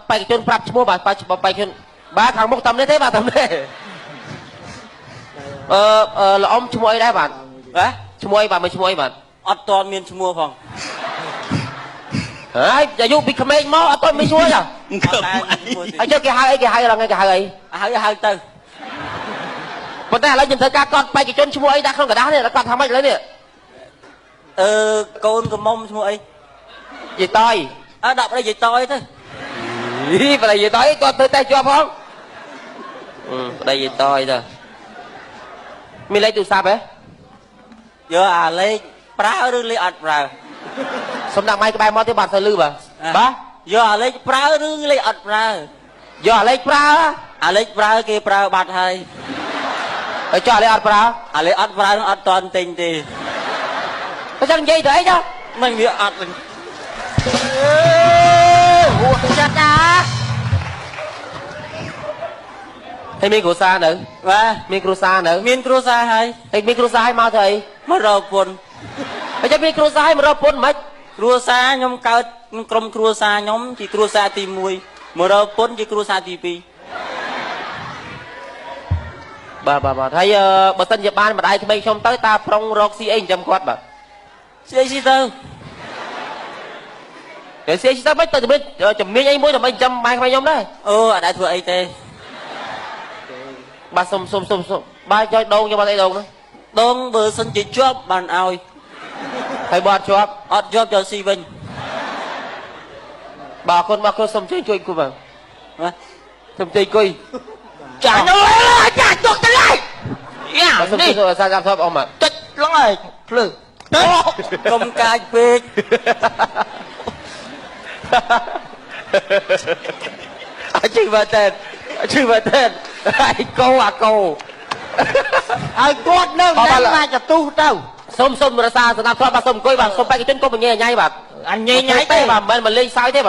បេក្ខជនប្រាប់ឈ្មោះបាទបេក្ខបេក្ខជនបាទខាងមុខតាមនេះទេបាទតាមនេះអឺអឺល្អំឈ្មោះអីដែរបាទ បាទ ឈ្មោះអីបាទមើលឈ្មោះអីបាទ អត់ទាន់មានឈ្មោះផង ហើយអាយុពីក្មេងមកអត់ទាន់មានឈ្មោះទេ អត់ដែលមានឈ្មោះទេ ហើយចុះគេហៅអីគេហៅឡើងគេហៅអី ហៅហៅទៅ ប៉ុន្តែឥឡូវខ្ញុំត្រូវការកត់បេក្ខជនឈ្មោះអីដាក់ក្នុងក្រដាសនេះកត់ថាម៉េចឥឡូវនេះ អឺកូនកំមុំឈ្មោះអី និយាយតយ អើដាក់ប្តីយាយតយទៅ ហីប្តីយាយតយគាត់ធ្វើតែជាប់ផងអឺប្តីយាយតយទៅមានលេខទូរស័ព្ទហ៎ យកអាលេខប្រើឬលេខអត់ប្រើ សុំដាក់ម៉ៃក្បែរមកទេបាទទៅលឺបាទបាទ យកអាលេខប្រើឬលេខអត់ប្រើ យកអាលេខប្រើ អាលេខប្រើគេប្រើបាត់ហើយ ហើយចុះអាលេខអត់ប្រើ អាលេខអត់ប្រើនឹងអត់តន់ទិញទេ តែចឹងនិយាយទៅអីចុះ មិនវាអត់វិញ ហួសចិត្តណា ហើយមានគ្រួសារនៅ បាទ មានគ្រួសារនៅ មានគ្រួសារហើយ ហើយមានគ្រួសារហើយមកធ្វើអី មករកពុន ហើយចាំមានគ្រួសារហើយមករកពុនមិន គ្រួសារខ្ញុំកើតក្នុងក្រុមគ្រួសារខ្ញុំជាគ្រួសារទី1មករកពុនជាគ្រួសារទី2 បាទបាទបាទហើយអឺបើសិនជាបានម្ដាយក្មេងខ្ញុំទៅតើប្រុងរកស៊ីអីចិញ្ចឹមគាត់បាទ ស្អីស៊ីទៅ តែស៊ីអីទៅមិនទៅមានជំនាញអីមួយដើម្បីចិញ្ចឹមម៉ែក្មេងខ្ញុំដែរ អូអត់ដែរធ្វើអីទេ បាទសុំសុំសុំសុំបាទចុយដូងយកមកអីដូងនោះ ដងបើសិនជាជាប់បានឲ្យ ហើយបើអត់ជាប់ អត់ជាប់ចូលស៊ីវិញ បាទអរគុណបាទអរគុណសុំជួយជួយគូបាទ បាទ សុំជួយអង្គុយ ចាញ់ចាទុកទៅឡើយយ៉ា បាទសុំ នេះ ជួយសាចាប់ធប់អស់មក តិចឡងហើយភ្លឺអូ កុំកាចពេក អជិវតែជិវតែហើយកោអាកោ ឲ្យគាត់នៅ បាទ ណាមកចទុះទៅ សុំសុំរសាស្ដាប់ធ្លាប់បាទសុំអង្គុយបាទសុំបេក្ខជនកុំបញ៉ៃញ៉ៃបាទ អញញ៉ៃញ៉ៃ ទេ ទេ បាទមិនមែនមកលេងសើចទេបាទ